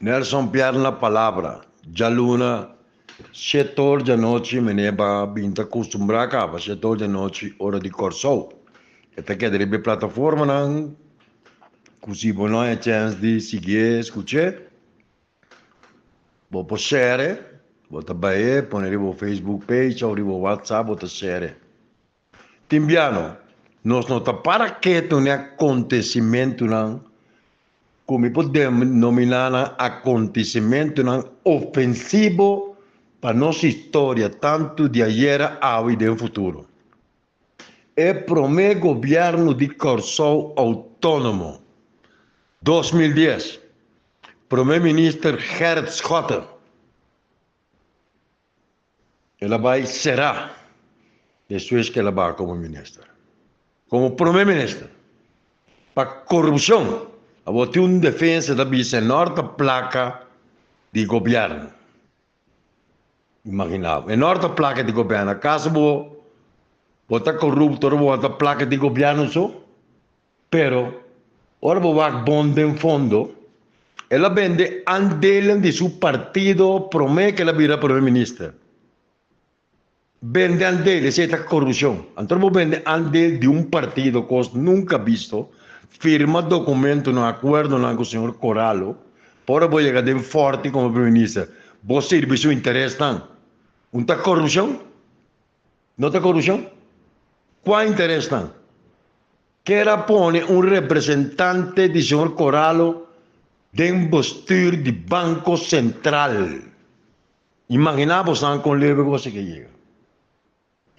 Nelson Pierre na palabra, Djaluna, shetor djanochi meneer ba bin ta kustumbrá kaba, shetor djanochi ora di Kòrsou. E ta keda riba e plataformanan ku si bo no haña chèns di siguié, skuch'é, bo por share, bo ta bai pone riba bo Facebook page òf riba bo WhatsApp bo ta share. Tin biano, nos no ta para ketu n'e akontesimentunan ku mi por denominá nan akontesimentunan ofensivo pa nos historia tantu di ayera, awe i den futuro. E promé gobièrnu di Kòrsou outónomo, 2010, Promé Minister Gerrit Schotte, El a bai será despues ku el a baha komo minister, komo prome minister, pa korupshon. Awor tin un defensa ta bisa e nor ta plaka di gobièrnu. Imagina bo, e nor ta plaka di gobièrnu. Akaso bo bo ta korupto ora bo ta plaka di gobièrnu so? Pero, ora bo wak bon den fondo, el a bende aandelen di su partido prome ku el a bira prome minister. Bende aandel, esei ta korupshon. Anto bo bende aandel di un partido, kos nunka bisto, firma dokumentonan, akuerdonan ku señor Corallo, pa ora bo yega den Forti komo prome minister, bo sirbi su interesnan. Un ta korupshon? No ta korupshon? Kua interesnan? Ker a pone un representante di señor Corallo den bestuur di Banco Central. Imagina bosan con leve cu boso ke yega.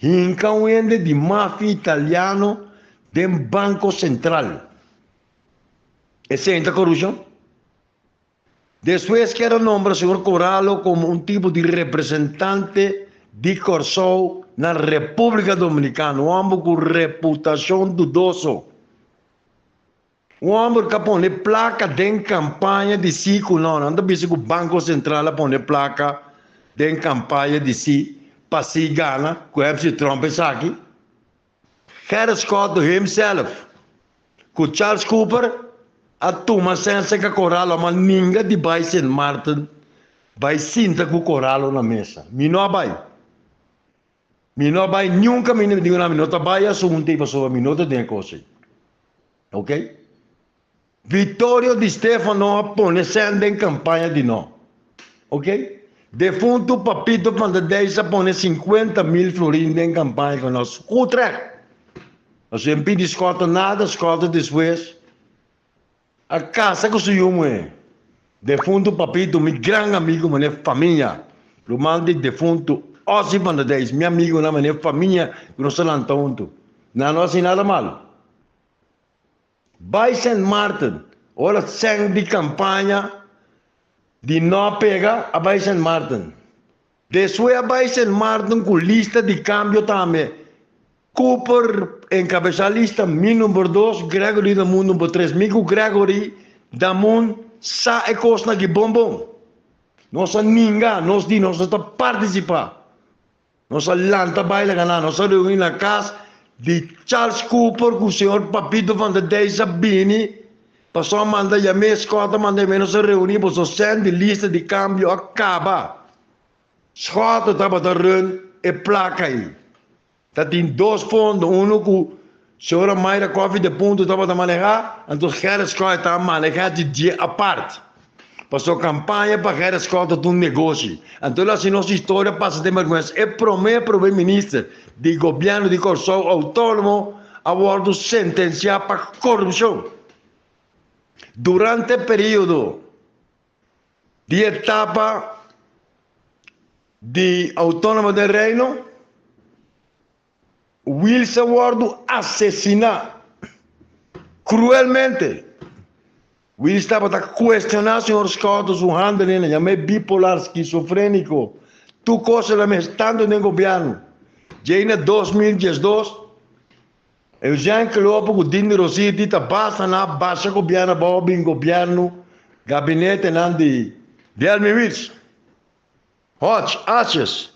Hinca un hende di mafia italiano den Banco Central. Esey ta corupcion? Despues ker a nombra señor Corallo como un tipo di representante di Kòrsou na Repúblika Dominikano, un hòmber ku reputashon dudoso. Un hòmber ku a pone plaka den kampaña di sí ku no. Nan ta bisa ku Banko Sentral a pone plaka den kampaña di sí pa sí gana ku MC Trump esaki. Gerrit Schotte himself ku Charles Cooper a tuma sensa ka Corallo ma ninga di bai Sint Maarten bai sinta ku Corallo na mesa. Mi no a bai. Mi no a bai niun kaminda mi digu nan mi no ta bai asuntu ei pasobra mi no ta den e kos ei. Ok. Vittorio Di Stefano a pone sèn den kampaña di no. Ok. Defuntu Papito van der Dijs a pone 50.000 florin den kampaña ku nos. Goed recht. Pasobra e pidi Schotte nada, Schotte despues a kasa ku su yu muhé. Defuntu Papito, mi gran amigu manera famia. Ruman di defuntu Ozzy van der Dijs, mi amigunan manera famia ku nos a lanta huntu. Nan no hasi nada malu. Bai Sint Maarten, ora sèn di kampaña di no a pega a bai Sint Maarten. Despues a bai Sint Maarten ku lista di kambio tambe. Cooper enkabesá lista, mi number dos, Gregory Damun number tres. Mi ku Gregory Damun sa e kosnan aki bon bon. Nos a ninga, nos di nos no ta partisipá. Nos a lanta bai laga nan. Nos a reuni na cas di Charles Cooper cu señor Papito van der Dijs a bini. Paso a manda yam'é, Scott a manda yam'é. Nos a reuni paso sèn di lista di cambio a caba. Scott tabata run e placa ei. Ta tin dos fondo, uno cu señora Mayra Coffie de Punto tabata maneha, anto Gerrit Schotte ta maneha di dje apart. Paso campaña pa Gerrit Schotte ta un negoshi. Anto el haci nos historia pasa den berguensa. E prome prome minister di gobierno di Corsou autonomo a wordo sentencia pa corupcion. Durante periodo di etapa di Autónomo den Reino, Wiels a wòrdu asesiná kruelmente. Wiels tabata kuestioná señor Schouten su handelingen, yam'é bipolar, skizofréniko, tur kos el a mes tantu den gobièrnu. Djei na 2012, Eugène Klopo ku Dini Rositi ta basta na basha gobièrnu abou bin gobièrnu gabinetenan di Delmi Wiels. Hodge, Asjes.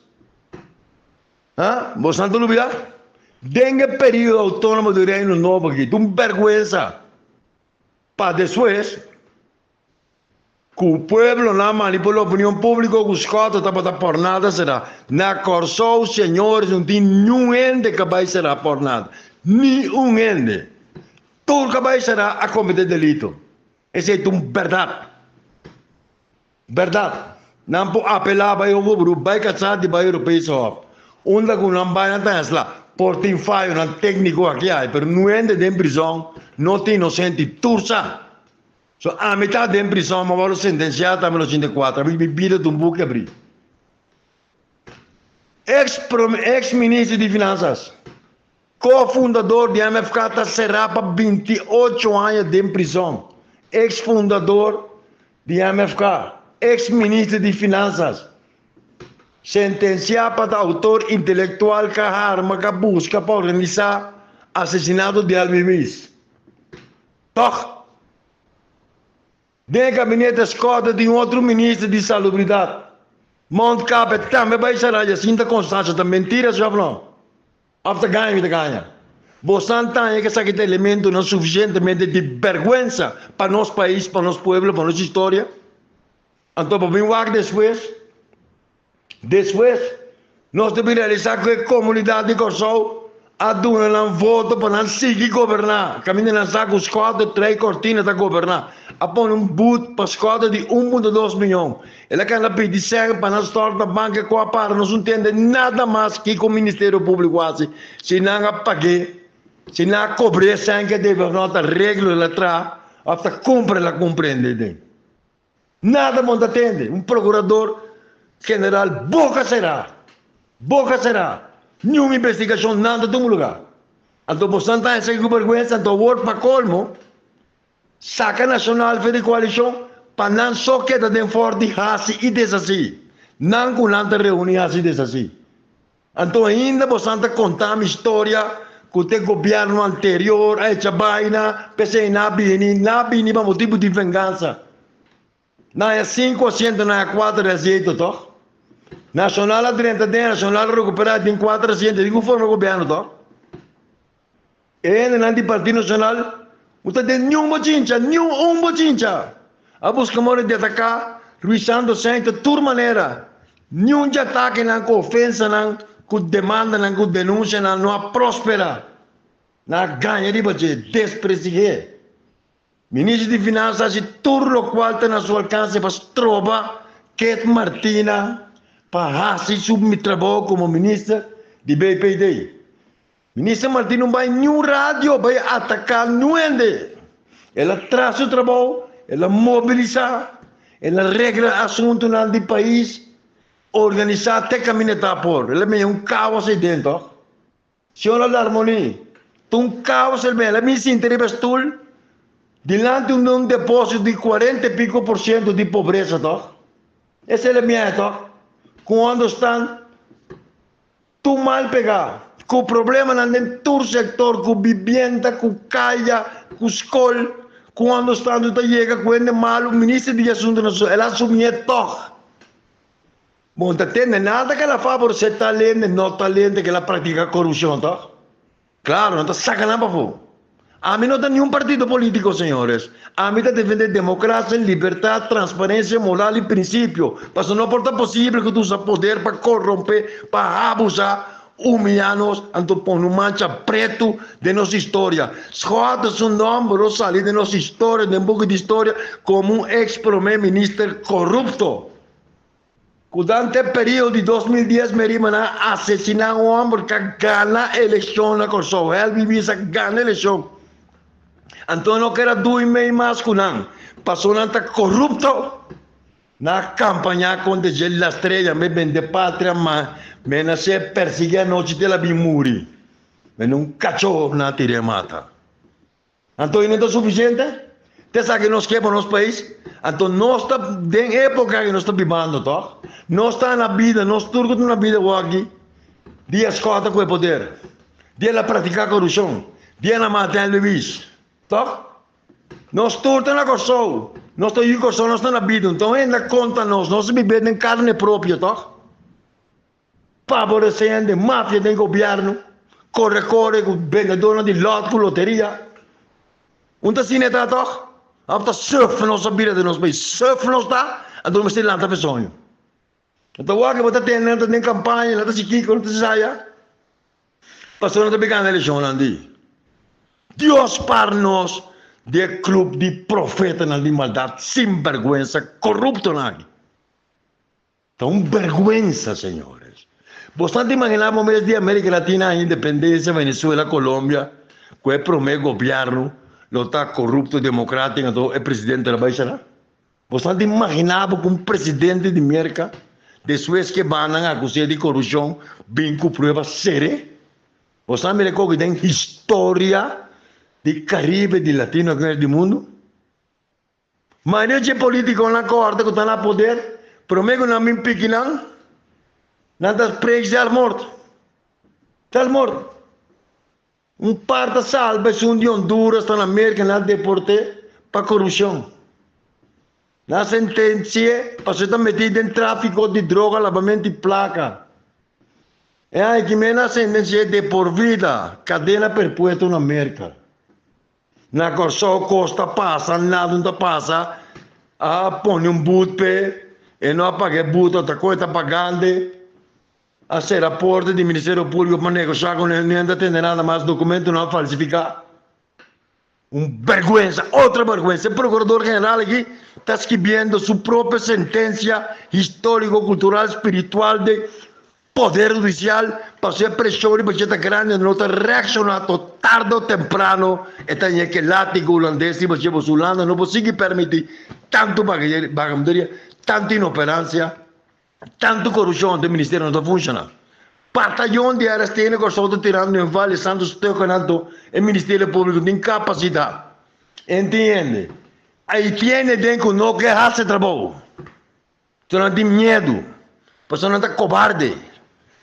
Ha? Bosnan ta lubidá? Den e periodo outónomo di Reino Nobo aki, ta un bèrgwensa pa despues. Ku pueblonan manipulá opinion públiko ku Schotte tabata pòrnada será. Na Kòrsou, señores, no tin niun hende ku bai será pòrnada. Ni un hende. Tur ku bai será a kometé delito. Esei ta un bèrdat. Bèrdat. Nan por apelá bai hof beroep, bai kasá di bai Europees Hof. Unda ku nan bai nan ta hesla. Por tin fayonan tékniko aki ai, pero niun hende den prizòn no ta inosente. Tur sa. So ami ta den prison, ma wòrdu sentensiá tambe na 84. Ami mi bida ta un buki abrí. Ex ex minister di Finansas, ko-fundador di MFK ta será pa 28 aña den prison. Ex fundador di MFK, ex minister di Finansas, sentensiá pa ta outor intelektual ka harma ka buska pa organisá asesinato di Albi Ruiz. Tòg, den e gabinete Schotte tin otro minister di Salubridat, Mount Kape tambe bai será Jacinta Constancio. Ta mentira si òf no? Òf ta gaña mi ta gaña? Bosan taña ke esaki ta elementonan sufisientemente di bèrgwensa pa nos pais, pa nos pueblo, pa nos historia? Anto pa bin wak despues, despues nos ta bin realisá ku e komunidat di Kòrsou a duna nan voto pa nan sigui goberná. Kaminda nan sa ku Schotte trae kortina ta goberná. A pone un but pa Schotte di 1.2 miyon. El a kanda pidi sèn pa nan stòrt na banka ku a para. Nos no tende nada mas kiko Ministerio Públiko hasi si nan a pag'é, si nan a kobr'é sèn ku e debe òf no ta reglo el a traha òf ta kumpra el a kumprende den. Nada bo no ta tende. Un procurador general boca cera, boca cera. Niun investigacion nan ta tuma lugar. Anto bosan ta hasi cu berguensa, anto awor pa colmo saca Nacional fe di coalicion pa nan so keda den forti hasi y deshaci. Nan cu nan ta reuni hasi y deshaci. Anto ainda bosan ta conta mi historia cu te gobierno anterior a echa baina, p'esey na bini, na bini pa motibu di vengansa. Na e cinco asiento na e cuater asiento toch? Nacional a drenta den, Nacional a recupera den cuater asiento, di cu forma gobierno toch? E hendenan di Partido Nacional no ta den niun bochincha, niun un bochincha. A busca moda di ataca Ruiz Santos Sainz ta tur manera. Niun dje atakenan cu ofensanan, cu demandanan, cu denuncianan no a prospera. Nan a gaña riba dje, desprestigi'e. Minister di Finansa haci tur locual ta na su alcance pa stroba Ket Martina pa haci su trabou como minister di BPD. Minister Martin no bai niun radio bai ataká niun hende. El a traha su trabou, el a mobilisá, el a regla asuntunan di pais, organisá te kaminda ta por. El a meye un kaos ei den tòg. Señora Larmonie, ta un kaos el meye. El a bin sinta riba e stul dilanti un depósito di kuarenta i piko por siento di pobresa tòg. Esei el a meye tòg. Ku ònderstan. Tur mal pegá, ku problemanan den tur sektor, ku bibienda, ku kaya, ku skol, ku ònderstandu ta yega ku hende malu, Minister di Asuntunan Sosial, el a asumié tòg. Bo no ta tende nada ku el a faboresé tal hende, no tal hende ku el a praktiká korupshon tòg. Claro, nan ta saca nan pafó. Ami no ta niun partido politico, señores. Ami ta defende democracia, libertad, transparencia, moral y principio. Pasobra no por ta posible cu ta usa poder pa corrompe, pa abusa, humiya nos, anto pone un mancha preto den nos historia. Schotte su nomber lo sali den nos historia, den buki di historia, como un ex prome minister corrupto. Ku dante e periodo di 2010 Merima nan a asesiná un hòmber ku a gana elekshon na Kòrsou. Helvi Bies a gana elekshon. Anto no keda dui mei mas ku nan, pasobra nan ta korupto. Nan a kampañá kontra dje Lastrella, me bende patria, ma menas'é, persiguié anochi te el a bin muri. Mende un kachó nan a tir'é mata. Anto i no ta sufisiente? Ta esaki nos ke pa nos pais? Anto nos ta den epoka ku nos ta bibando tòg? Nos ta na bida, nos tur ku ta na bida awor-aki, di a skòta ku e poder, di el a praktiká korupshon, di el a mata hende bebis, tòg? Nos tur ta na Kòrsou, nos ta yu Kòrsou, nos ta na bida, anto hende a konta nos, nos ta bibé den karne propio, tòg? Faborece hende mafia den gobierno, corre corre cu bendedornan di lot cu loteria. Un ta asina e ta toch? Abo ta suf nos a bira den nos pais. Suf nos ta, anto nos mester lanta pa e soño. No ta wak bo ta tende nan ta den kampaña, nan ta si kiko, nan ta si saya. Pasobra nan ta bin gana elekshonnan di. Dios par nos di e club di profetanan di maldad sinbergwensa koruptonan aki. Ta un bergwensa, señores. Bo sa ta imaginá bo mes di América Latina a independencia, Venezuela, Colombia, cu e prome gobierno lo ta corupto, democrático, anto e presidente lo bay será? Bo sa ta imaginá bo cu un presidente di Merca, despues cu e bannan acus'é di corupcion, bin cu prueba ser'é? Bo sa mira koki den historia di Caribe, di Latinoamérica, di mundo? Mayoria dje politiconan corta cu ta na poder, prome cu nan bin piki nan, nan ta preek zelfmoord. Zelfmoord. Un par ta salba esun di Honduras ta na Merca nan a deporte pa corupcion. Nan a sentencie pasobra ta meti den trafico di droga, labamento di placa. E aki men a sentencie de por vida, cadena perpetua na Merca. Na Kòrsou kos ta pasa, nada no ta pasa, a pone un but p'e, e no a paga e but, ota kos e ta pagando, a sera porta di Ministerio Públiko pa negoshá ku nan, nan ta tende nada mas, dokumentonan a falsifiká. Un bèrgwensa, otro bèrgwensa, e Prokurador General aki ta skibiendo su propio sentensia históriko, kultural, spiritual de Poder hudisial pasobra e preshon riba dje ta grandi no ta reakshoná to tarde o temprano e ta ña ke látigo hulandes riba dje pasobra Hulanda no por sigui permití tantu bagamunderia, tantu inoperansia, tantu korupshon anto e ministerio no ta funshoná. Batayon di RST na Kòrsou ta tirando den vale santu stuknan anto e ministerio públiko tin kapasidat. Entiende? Ai tiene den ku no ke hasi trabou. Pasobra nan tin miedu, pasobra nan ta kobarde.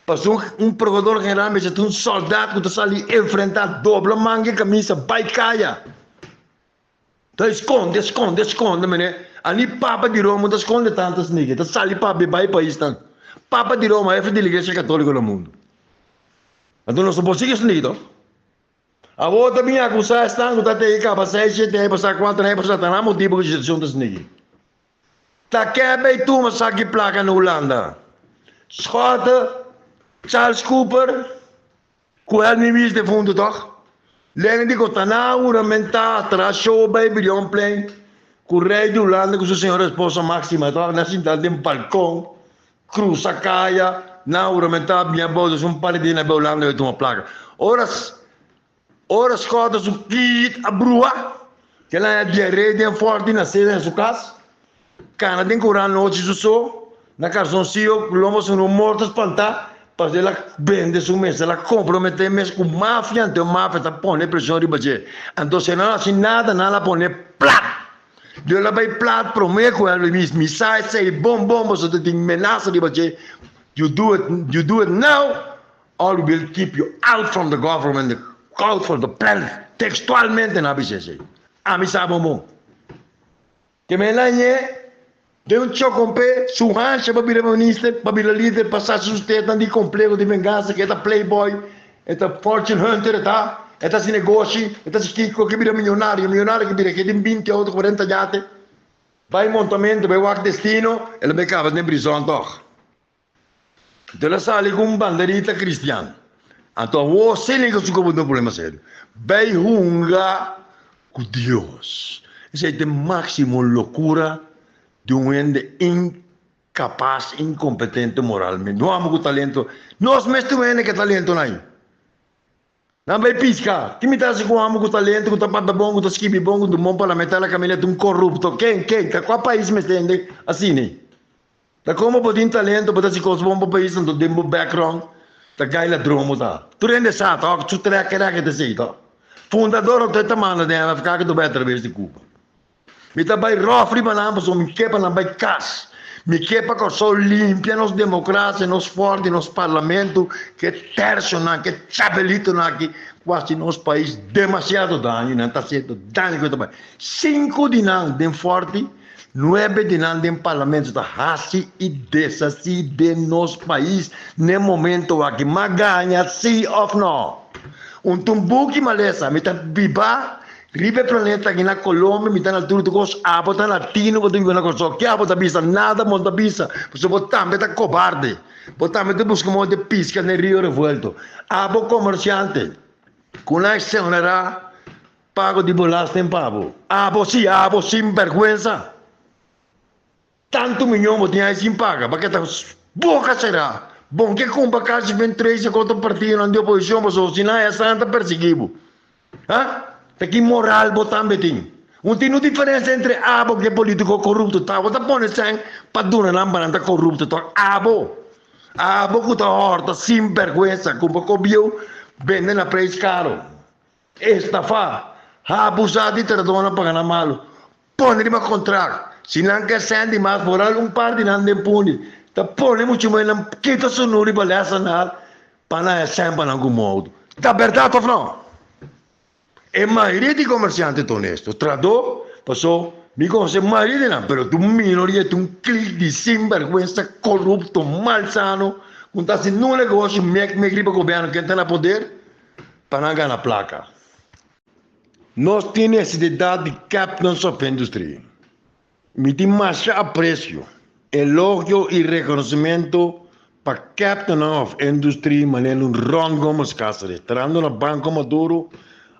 Pasobra un prokurador general mester ta un sòldat ku ta sali enfrentá, dobla manga e kamisa, bai kaya. Ta skonde, skonde, skonde, mene. Ani Papa di Roma no ta skonde tantu asina, e ta sali papia bai paisnan. Papa di Roma, hefe di Iglesia Katoliko na mundu. Anto nos no por sigui asina, toh? Awor ta bin akusá esnan ku ta tei kaba seis, shete aña pasá, kuater aña pasá, ta nan motibu ku situashon ta asina. Ta ke bay tuma saki plaka na Hulanda? Schotte, Charles Cooper ku Helmi Wies defuntu tog? Lene di ku ta na huramentá tras show bay Brionplein ku rei di Hulanda ku su señora esposa Maxima tog? Na sinta den balkon krusa kaya na huramentá bini abou des un par di dia na bay Hulanda bay tuma plaka. Ora Ora Schotte su kit a brua, kel a haña diaré den forti na sede na su kas, kana den kura anochi su so, na karsonsiyo ku lomba su no morto spantá, pasobra el a bende su mes, el a komprometé mes ku mafia, anto e mafia ta pone preshon riba dje. Anto si e no a hasi nada, nan a pone plat. Dios a bai plat promé ku el mi, mi sa esei bon bon pasobra ta tin menasa riba dje, you do it, you do it now Or we will keep you out from the government, out from the planet. Textualmente nan a bisa esei. Ami sa bon bon. Ke men la ñe den un chokompe su hansha pa bira minister, pa bira lider, pa sa su stetan di compleho di vengansa ke e ta playboy, e ta fortune hunter e ta, e ta hasi negoshi, e ta hasi kiko, ke bira millonario, millonario ke bira ke tin binti auto, kuarenta yate. Bai montamento, bai wak destino, el a bai kaba den prizon tog. Anto el a sali ku un banderita kristian. Anto awor sin ku su kobo tin un problema serio. Bai hunga ku Dios. Esei ta e máksimo lokura di un hende inkapas, inkompetente moralmente. No amo ku talento. Nos mes tin un hende ku e talentonan ei. Nan bai piska. Ki mi ta hasi ku un amo ku talento, ku ta papia bon, ku ta skibi bon, ku ta un bon parlamentario, la kaminda ta un korupto? Ken? Ken? Ta kua pais mester hende asina? Ta komo bo tin talento, bo ta hasi kos bon pa pais, anto den bo background ta gai ladron bo ta. Tur hende sa tok, su trek rek e ta esei tok. Fundador anto e ta manda den MFK ku ta bai atraves di Cuba. Mi ta bai rof riba nan pasobra mi ke pa nan bai kas. Mi ke pa Kòrsou limpia nos demokrasia, nos fòrti, nos parlamento, ke tersionan, ke chabelitonan aki ku hasi nos pais demasiado daño i nan ta hasiendo daño ku e ta bai. Sinku di nan den fòrti, nuebe di nan den parlamento ta hasi i deshasí den nos pais n'e momento aki. M'a gaña sí òf nò? Un tumbuki malesa, mi ta biba. Riba e planeta aki na Colombia mi ta na altura tur kos abo ta latino bo ta biba na Kòrsou ke abo ta bisa nada bo no ta bisa pasobra bo tambe ta kobarde bo tambe ta buska modo di piska den rio revuelto abo komersiante ku nan exonerá pago di belasting pa bo abo si abo sinbergwensa. Tantu miñó bo tin ai sin paga, pa ke ta boka será. Bon ke kumpra kasi ven trece ku otro partidonan di oposishon pasobra si nan esnan ta persiguí bo. Ha? Ta ki moral bo tambe tin? Un tin un diferensia entre abo ku e politiko korupto ta. Abo ta pone sèn pa duna nan pa nan ta korupto tok. Abo! Abo ku ta hòrta sin bèrgwensa, kumpra kos bieu bende na preis karo. Estafá, abusá di trahadónan pa gana malu. Pone riba kontrakt. Si nan ke sèn di mas, foral un par di nan den pundi, ta pone muchu mai nan kita sunú riba lèsenar pa nan e sèn pa nan ku moudu. Ta bèrdat òf nò? E mayoria di komersiante ta onesto. Trahadó, pasó mi konosé mayoria di nan, pero ta un minoria, ta un klik di sinbèrgwensa, korupto, malsano, ku no ta hasi ningún negoshi mek mek riba gobièrnu ken ta na poder. Pa nan gana plaka. Nos tin nesesidat di captains of industry. Mi tin masha aprecio, elogio y reconocimento pa captainnan of industry manera un Ron Gomez Cáceres, trahando na Banco Maduro,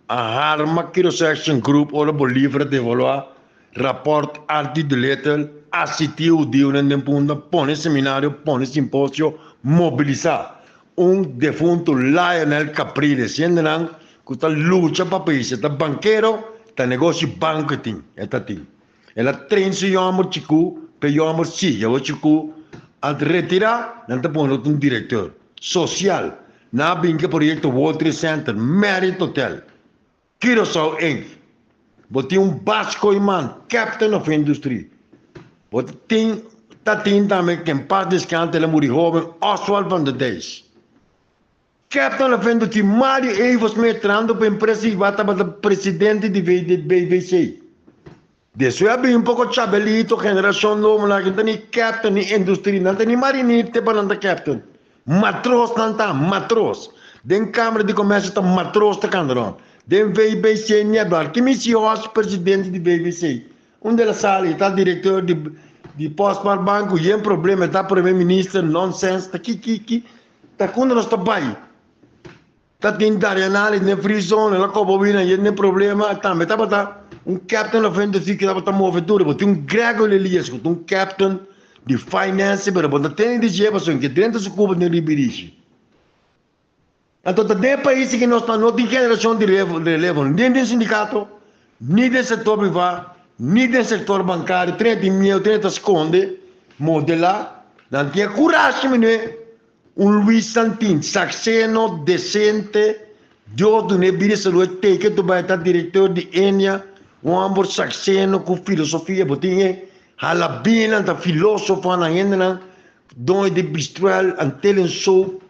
a harma Curaçao Action Group ora Bolívar a devaluá Rapport Artie Doolittle, asití hudiunan den Punda, pone seminario, pone simposio, mobilisá. Un defuntu Lionel Capriles, siendenan ku ta lucha pa pais, e ta bankero, ta negoshi banko e tin, e ta tin. El a train su yòmber chiku pa e yòmber sigui. Awor chiku a retirá, nan ta pone otro un direktor sosial. Nan a bin ku e proyekto World Trade Center, Marriott Hotel. Curaçao Inc. Bo tin un Bas Kooijman, Captain of Industry. Bo tin ta tin tambe ken pas descanse el a muri hoben Oswald van der Dijs. Captain of Industry Mario Evers mee trahando pa empresa Iva tabata presidente di VVC. Despues a bin un poko Chabelito, generacion nobo nan no ta ni captain ni industry, nan ta ni marinir te pa nan ta captain. Matros nan ta, matros. Den Camara di Comercio ta matros ta canta rond. Den VBC ni hablar. Ki mi si hos presidente di VBC? Unda el a sali? E ta director di di Postmark Banco, yen problema, e ta prome minister, nonsense, ta ki ki ki, ta kunda nos ta bay? Ta tin Darianali den free zone, el a koba wina y den problema, tambe tabata un captain of industry ki tabata move tur, bo tin un Gregory Elias ku ta un captain di finance pero bo no tene di dje pasobra ke drenta su kuba den ribirishi. Anto ta den e pais ki nos ta no tin generacion di relevo ni den sindicato, ni den sector priva, ni den sector bancario, tene tin miedo, tene ta sconde, modela, nan tin e curashi mene. Un Luis Santin, sakseno, desente, Dios dun'é bida salú e teken tu bai ta direktor di Enia, un hòmber sakseno ku filosofia, bo tin e halabínan ta filósofonan, hendenan doño di bistruèl, Antillian Soap,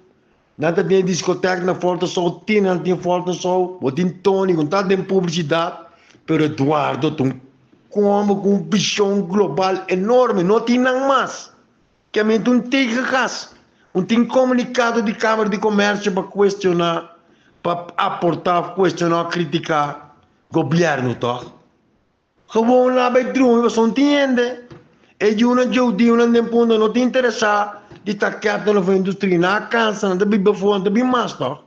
nan ta den diskotèk na Forte Sou, tin nan tin Forte Sou, bo tin Tony ku ta den publisidat, pero Eduardo ta un hòmber ku un vishon global enorme, no tin nan mas. Kiamente un tegengas, un tin komunikado di Kamara di Komersio pa kuestioná, pa aportá òf kuestioná òf kritiká gobièrnu tòg? Gewoon la bai drumi pasobra un tin hende. E yunan djoudiunan den punto no ta interesá di ta captain of industry, nan a kansa, nan ta biba afó, nan ta bin mas tòg?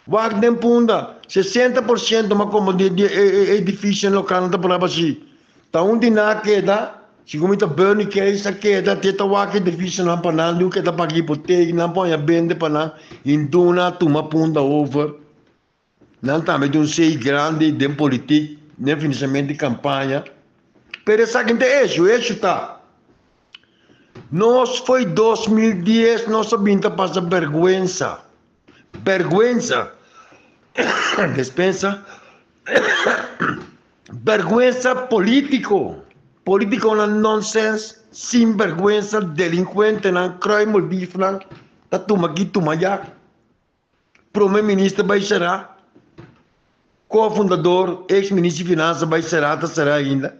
Wak den Punda, 60% ma como di di e edificio local nan ta pone bashí. Ta un di nan a keda, segun mi ta Bernie Case a keda, te ta wak edificionan pa nan, di keda paga hipotek, nan por haña bende pa nan, hinduna a tuma Punda over. Nan tambe tin un sei grandi den politik, den financiamento di campaña. Pero esaki ta hecho, hecho ta. Nos foi 2010 nos a bin ta pasa berguensa. Berguensa, despensa, berguensa politico, politiconan nonsense, sinberguensa, delincuentenan, kruimeldiefnan ta tuma aki tuma allá. Prome minister bai será, cofundador, ex minister di finansa bai será, ta será ainda.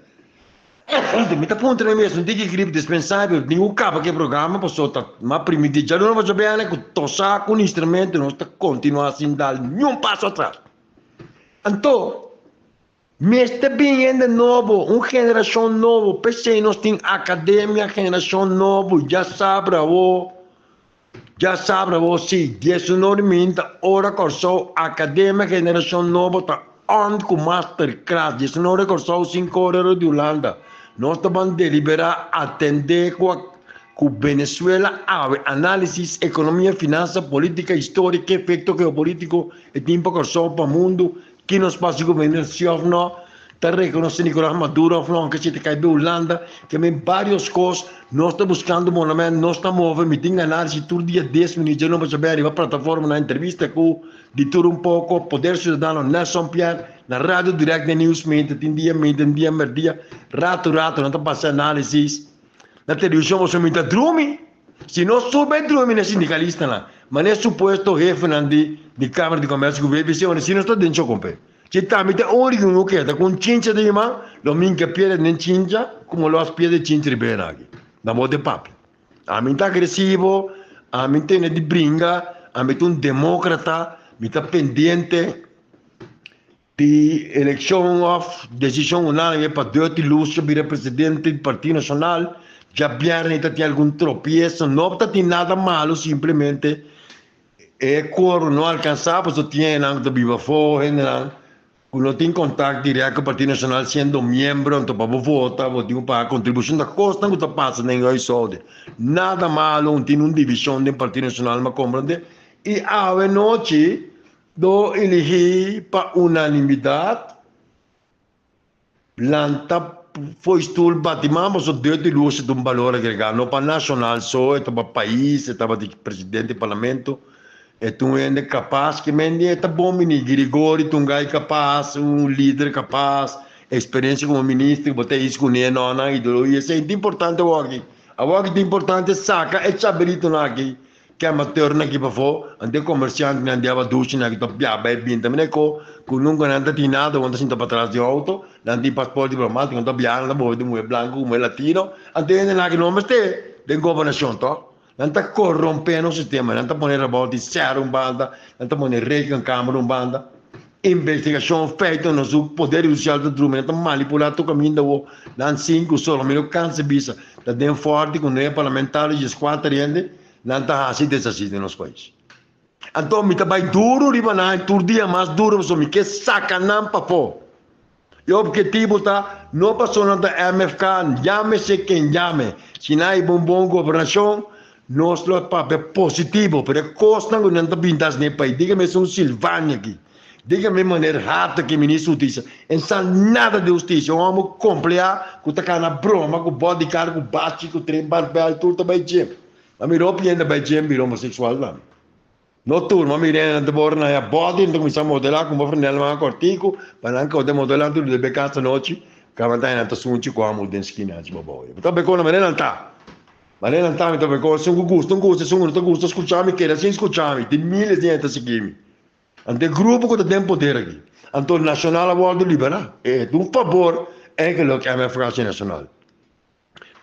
Mi ta puntra mi mes, un tiki grip dispensabel, tin ku kaba ku e programa pasobra ta mas primiti djaluna pa djabièrnè ku tosá ku un instrumento nos ta kontinuá sin dal niun paso atras. Anto. Mester bin hende nobo, un generashon nobo. P'esei nos tin Akademia Generashon Nobo. Djasabra awo, djasabra awo si, diesunor minta ora Kòrsou, Akademia Generashon Nobo ta on ku masterclass. Diesunor di Kòrsou, sinku ora ora di Hulanda. Nos ta ban deliberá, atendé ku ku Venezuela awe, análisis, ekonomia, finansa, polítika, historia, ke efekto geopolítiko e tin pa Kòrsou, pa mundu. Ki nos pasa ku Venezuela si òf no ta rekonosé Nicolás Maduro òf no, aunke si ta kai be Hulanda, ke men varios kos, nos ta buskando monament, nos ta move, mi tin análisis tur dia dies minüt, dje no bo sabe ariba plataforma na entrevista ku di tur un poko, Poder Ciudadano, Nelson Pierre, na Radio Direct den Nieuws Mente, tin dia mente, tin dia merdia, ratu ratu nan ta pasa análisis, na televishon boso mi ta drumi. Si no sube drumi na sindikalistanan, manera supuesto hefenan di di Kamara di Komersio ku VBC ora si no sta den chokompe. Si tambe ta ori ku no keda ku un chincha den mi man, lo mi hinka piedra den chincha komo lo has piedra chincha riba e aki. Na bo te papia. Ami ta agresivo, ami tene di bringa, ami ta un demokrata, mi ta pendiente. Di elekshon òf desishon unánime pa Dirty Lucio bira presidente di Partido Nashonal, djabièrnè ta tin algun tropieso. No ta tin nada malu, simplemente e quorum no alkansá pasobra tin hendenan ku ta biba afó, hendenan ku no tin kontakt dirèkt ku Partido Nashonal siendo miembro, anto pa bo vota bo tin ku paga kontribushon. Ta kosnan ku ta pasa den huishouden. Nada malu, tin un divishon den Partido Nashonal, mi a komprendé. I awe nochi Do eligí pa unanimidat lanta fo'i stul bati man pasobra Dios di lus ta un balor agregá no pa nashonal so e ta pa pais e tabata di presidente di parlamento e ta un hende kapas ke men di e ta bon bini Grigori ta un gai kapas un lider kapas eksperensia komo minister bo ta is kuné no nan ideologia esei ta importante awor aki awor aki ta importante saka e chabelitonan aki. Ke amateurnan aki pafó, ante komersiantenan di awa dushinan aki ta bia bai bin tambe na ko ku nunka nan ta tin nada, nan ta sinta patras di outo, nan tin pasport diplomatiko, nan ta biaha, nan ta bobe di muhé blanku ku muhé latino, ante hendenan aki no mester den gobernashon tòg. Nan ta korompé nos sistema, nan ta pone rabòt di sèr un banda, nan ta pone rekenkamer un banda, investigashon feito nos poder hudisial ta drumi, nan ta manipulá tur kaminda awor, nan sinku solo, mi no kansa bisa, ta den fòrti ku nuebe parlamentario dieskuater hende, Nan ta hasi desasi den nos pais. Anto mi ta bai duru riba nan tur dia mas duru pasobra mi ke saka nan pafó. E objetivo ta no pasobra nan ta MFK, yamese ken yame. Si nan hiba un bon gobernashon nos lo a papia positivo, pero e kosnan ku nan ta binta hasi den e pais, dígame esun Silvania aki, dígame meneer Hato aki minister di hustisia, e sa nada di hustisia, un homo kompleá ku ta kana broma ku bodyguard, ku bachi, ku tren barbel, tur ta bai dje. Ma mi ropi hende bai dje bira homosexual tambe. No tur, ma mi rende nan ta bora na ya body, nan ta kuminsá modelá ku bo frendel manga kòrtiku, pa nan kòrte modelá tur debe kasa nochi, kabanta nan ta sunchi ku amo den skina hachi babou. Bo ta bekó na manera nan ta. Manera nan ta mi ta bekó, esun ku gusta un gusta, esun ku no ta gusta skucha mi keda sin skucha mi, tin miles di hende ta sigui mi. Anto e grupo ku ta den poder aki, anto Nashonal a wòrdu liberá. E ta un fabor eigenlijk MFK hasi Nashonal.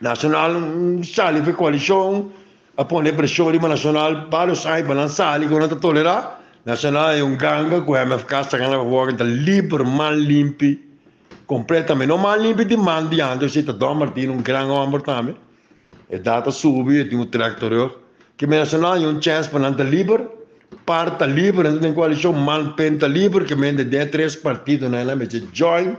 Nacional sali for coalicion a pone presion riba Nacional varios aña pa nan sali cu nan ta tolera. Nacional e un ganga cu MFK saca nan afora ta liber man limpi completamente. No man limpi di man di antes si ta Don Martin un gran homber tambe. E data subi e tin un trek terug. Ke Nacional e un chance pa nan ta liber. Par ta liber nan ta den coalicion man pen ta liber ke men den e tres partidonan nan mester join.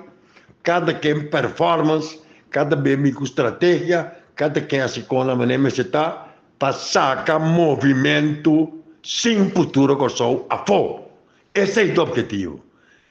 Kada ken performance, kada be mi ku strategia, kada ken hasi kon na manera mester ta pa saka movimentu sin futuro Kòrsou afó. Esei ta objetivo.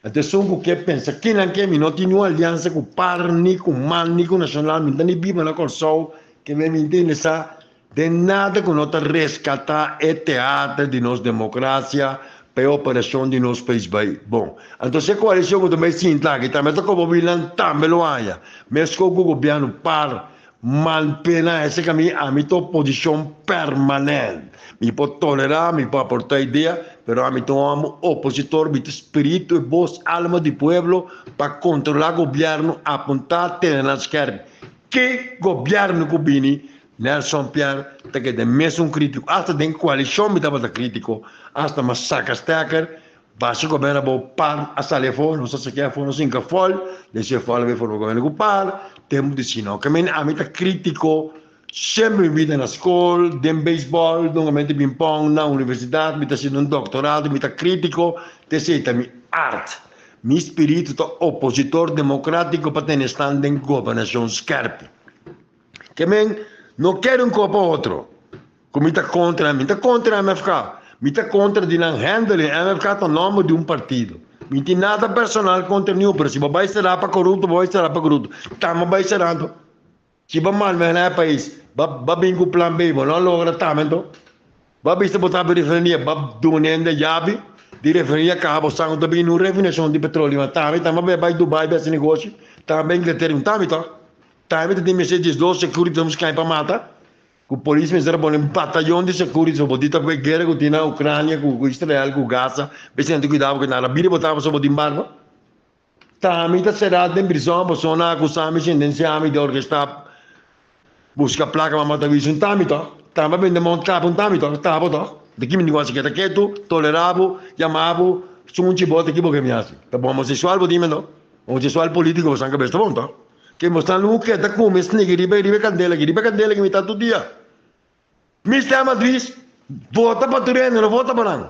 Anto esun ku ke pensa kinan ke mi no tin niun aliansa ku par ni ku man ni ku Nashonal, mi ta ni biba na Kòrsou ke mi a interesa Den nada ku no ta reskatá e teater di nos demokrasia pa e operashon di nos pais bai bon. Anto si e koalishon ku ta bai sinta aki tambe ta koba bilan tambe lo haña. Meskos ku gobièrnu par mal pena esei kaminda ami ta oposishon permanent. Mi por tolerá, mi por aportá idea, pero ami ta un hòmber opositor, mi ta spiritu e bos alma di pueblo pa kontrolá gobièrnu, apuntá, tene nan skèrp. Ke gobièrnu ku bini Nelson Pierre ta keda e mesun krítiko. Asta den koalishon mi tabata krítiko, asta mi a saka stèker. Basha gobièrnu abou par a sali afó, nos a saké afó, nos hinka fòl, desi e fòl a bai forma gobièrnu ku par, tempu di si no. Ke men ami ta krítiko semper mi bida na skol, den beisbòl, dungamente pinpòn, na universidat, mi ta hasiendo un doktorado, mi ta krítiko, te esei ta mi art. Mi spiritu ta opositor demokratiko pa tene stan den gobernashon skèrpi. Ke men no kere un kopa otro. Ku mi ta kontra, mi ta kontra MFK. Mi ta kontra di nan handling. MFK ta nòmber di un partido. Mi tin nada personal kontra niun, pero si bo bai será pa korupto, bo bai será pa korupto. Tamba bai será anto. Si bo malmaneha e pais, ba ba bin ku plan B, bo no a logra tamba anto. Bo a bisa bo ta habri refineria, bo a duna hende yabi di refineria kaha bo sa ku ta bin un refinashon di petroleo. Ma tambe tamba bai bai Dubai bai hasi negoshi, tamba bai Inglaterra, un tambe to. Tambe ta tin mester 12 security ta busca pa mata. Ku polis mester a pone un batayon di security so bo di ta ku e guera ku tin na Ucrania ku Israel ku Gaza bes nan tin kuidao ku nan a bira bo ta pasobra bo tin barba. Ta mi ta sera den prison pasobra nan a akusa mi sentencia mi di orkesta buska plaka pa mata wis un ta mi to ta mi a bende mount kap un ta mi to ta bo to di ki mi tin ku hasi keda ketu tolera bo yama bo sunchi bo ta ki bo ke mi hasi ta bo homosexual bo tin mi no homosexual politico bo san kabes ta bon to. Ke mostra lu ke ta kume snigi riba riba e kandela aki, riba e kandela aki mi ta tur dia. Mi stema dris, vota pa tur hende, no vota pa nan.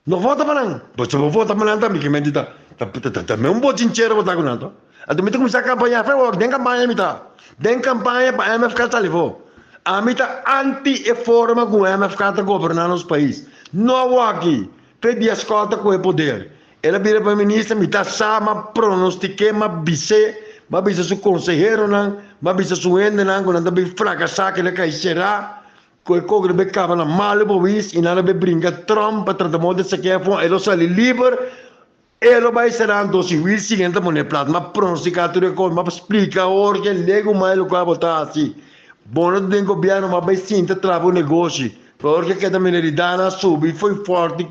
No vota pa nan. Bo si bo vota pa nan tambe ke mente ta ta ta ta un bochinchero bo ta ku nan to. Anto mi ta kuminsá kampaña fe wak, den kampaña mi ta. Den kampaña pa MFK sali afó. Ami ta anti e forma ku MFK ta goberná nos pais. No awaki, fe di eskòlta ku e poder. El a bira prome minister, mi ta sa, m'a pronostiké, m'a bis'é, m'a bisa su konseheronan, m'a bisa su hendenan ku nan ta bin frakasá, ku el a kai será, ku e kok lo bai kaba na malu pawis i nan lo bai bringa Trump pa trata moda di sak'é afó, e lo sali liber, e lo bai será. Anto si Will sigui nan ta pone plat. M'a pronostiká tur e kos, m'a splika Jorge legumai lokual bo ta hasi. Bo no ta den gobièrnu, m'a bai sinta traha bo negoshi. Jorge keda minoridadnan a subi fo'i fòrti.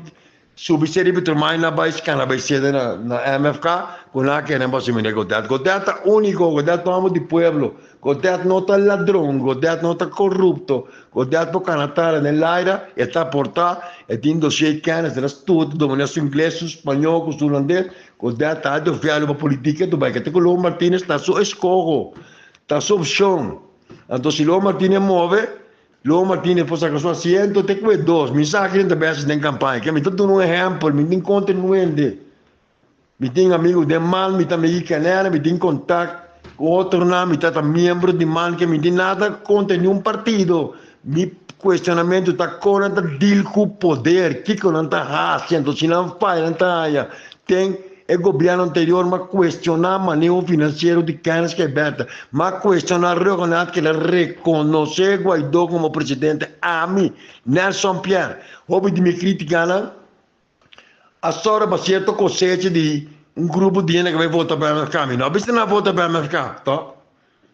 Subi seri Petromai na bai skana bai sede na na MFK ku nan a kere pa sumida Godet. Godet ta uniko, Godet ta homo di pueblo, Godet no ta ladron, Godet no ta korupto, Godet por kana tara den laira, e ta aporta, e tin dossier kennis, el a studia, domina su ingles, su spañó ku su hulandes, Godet ta de vèlio pa politika tu bai kete ku Lou Martinez ta su eskoho, ta su opshon. Anto si Lou Martinez move, Lo Martínez por saca su asiento te cu e dos. Mi sa ken ta besi den campaña. Ke mi ta duna un ehempel, mi tin contra nuende. Mi tin amigo den man, mi ta amigo Canela, mi tin contact cu otronan, mi ta ta miembro di man, ke mi tin nada contra niun partido. Mi cuestionamento ta con nan ta deal cu poder, kico nan ta haci, anto si nan faya nan ta haya. Ten E gobierno anterior m'a cuestiona maneho financiero di Kenneth Gilberta, m'a cuestiona Rhuggenaath keda reconoce Guaidó como presidente. Ami, Nelson Pierre, hopi di mi criticanan a sora pa cierto cosecha di un grupo di hende cu bay vota pa MFK. Mi no a bisa nan a vota pa MFK, to?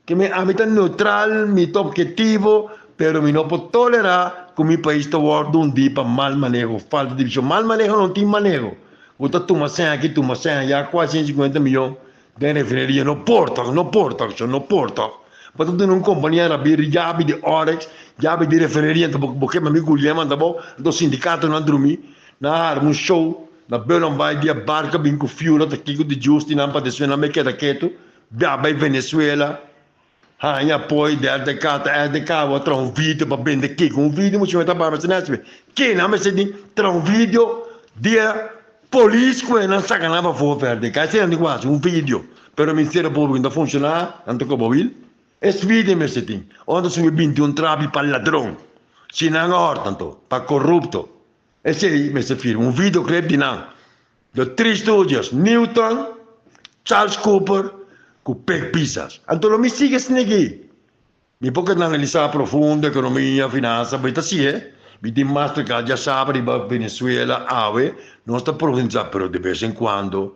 Ke mi ami ta neutral, mi ta objetivo, pero mi no por tolera ku mi pais ta wòrdu hundí pa mal maneho, falta di vision. Mal maneho no tin maneho. Bo ta tuma sèn aki, tuma sèn ayá, kuasi 150 miyon den refineria. No por tòg, no por tòg, sho, no por tòg. Bo ta duna un kompania rabí yabi di Oryx, yabi di refineria, anto bo kema mi gulié manda bo, anto sindikatonan drumí, nan a harma un show na Bullenbaai dia barka bin ku fiula ta kiko di justi nan pa despues nan bai keda ketu. Bia bai Venezuela haña apoyo di RDK ta RDK bo a traha un video pa bende kiko un video mucha mester bai mester nèsbe kina mester di traha un video di e polis ku e nan saka nan pafó pa RDK esei nan tin ku hasi un video pero ministerio públiko no ta funshoná nan ta koba wil es video mester tin ora ta subi 21 trapi pa ladron si nan a hòrta anto pa korupto esei mester firma un video clip di nan. The Three Stooges, Newton, Charles Cooper ku Peg Pisas. Anto lo mi sigui esnegi. Mi por keda analisá profundo ekonomia, finansa, mi ta si'e. Mi tin masterclass djasabra riba Venezuela awe. Nos ta profundisá, pero de bes en kuando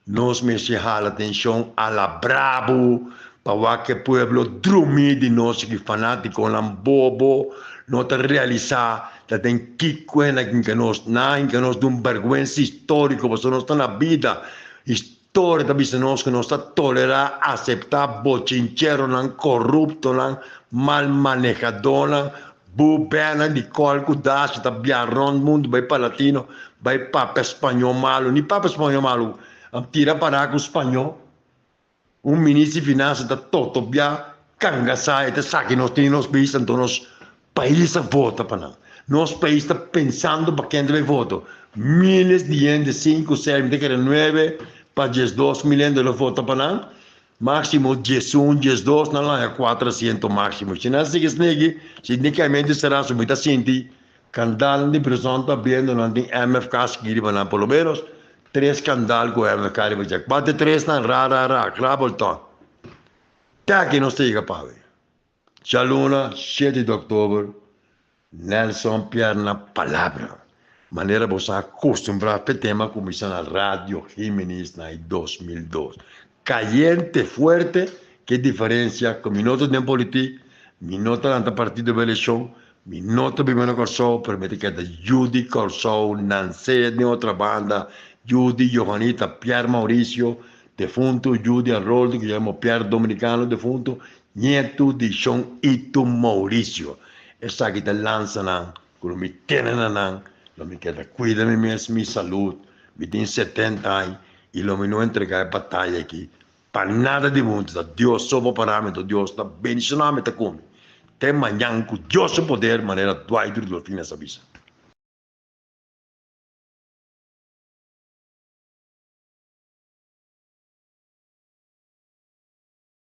nos mester hala atenshon a la brabu pa wak e pueblo drumí di nos ki fanátikonan bobo no ta realisá ta den kiko hende a hinka nos. Nan a hinka nos den un bèrgwensa históriko pasobra nos ta na bida. Historia ta bisa nos ku nos ta tolerá, aseptá bochincheronan, koruptonan, mal manehadónan, bubènan di kòl ku dashi ta biaha rònt mundu bai pa latino. Bai papia spañó malu, ni papia spañó malu, tira pará ku spañó. Un minister di finansa ta totobia kangasa e ta saki nos tin nos pais anto nos pais a vota pa nan. Nos pais ta pensando pa ken ta bai vota. Miles di hende, sinku, seis, mi ta kere nuebe pa 12 mil hende lo vota pa nan. Máksimo 11, 12, nan laña kuater asiento máksimo. Si nan sigui snegi, significamente será su mi ta sinti kandal di prison ta abriendo. Nan tin MFK skiri pa nan, por lo menos tres kandal ku MFK riba dje. Kuater tres nan ra ra ra, krabbelton. Te aki nos ta yega pawe. Djaluna 7 di òktober, Nelson Pierre na palabra. Manera bo sa acostumbrá p'e tema kuminsá na Radio Jiménez na e 2002. Kayente fuerte, ke diferensia ku mi no ta den politik, mi no ta lanta partido pa elekshon, mi no ta biba na Kòrsou, pero mi ta keda yu di Kòrsou, nansé den otra banda, yu di Johanita Pierre Mauricio, defuntu, yu di Haroldo Guillermo Pierre, dominikano defuntu, nietu di Shon Itu Mauricio. Esaki ta lansa nan ku lo mi tene na nan, lo mi keda kuida mi mes, mi salud, mi tin 70 aña i lo mi no entregá e bataya aki pa nada di mundu. Ta Dios so por para mi, anto Dios ta bendishoná mi ta ku mi. Te mañan ku Dios su poder, manera Dwight Rudolfina sa bisa.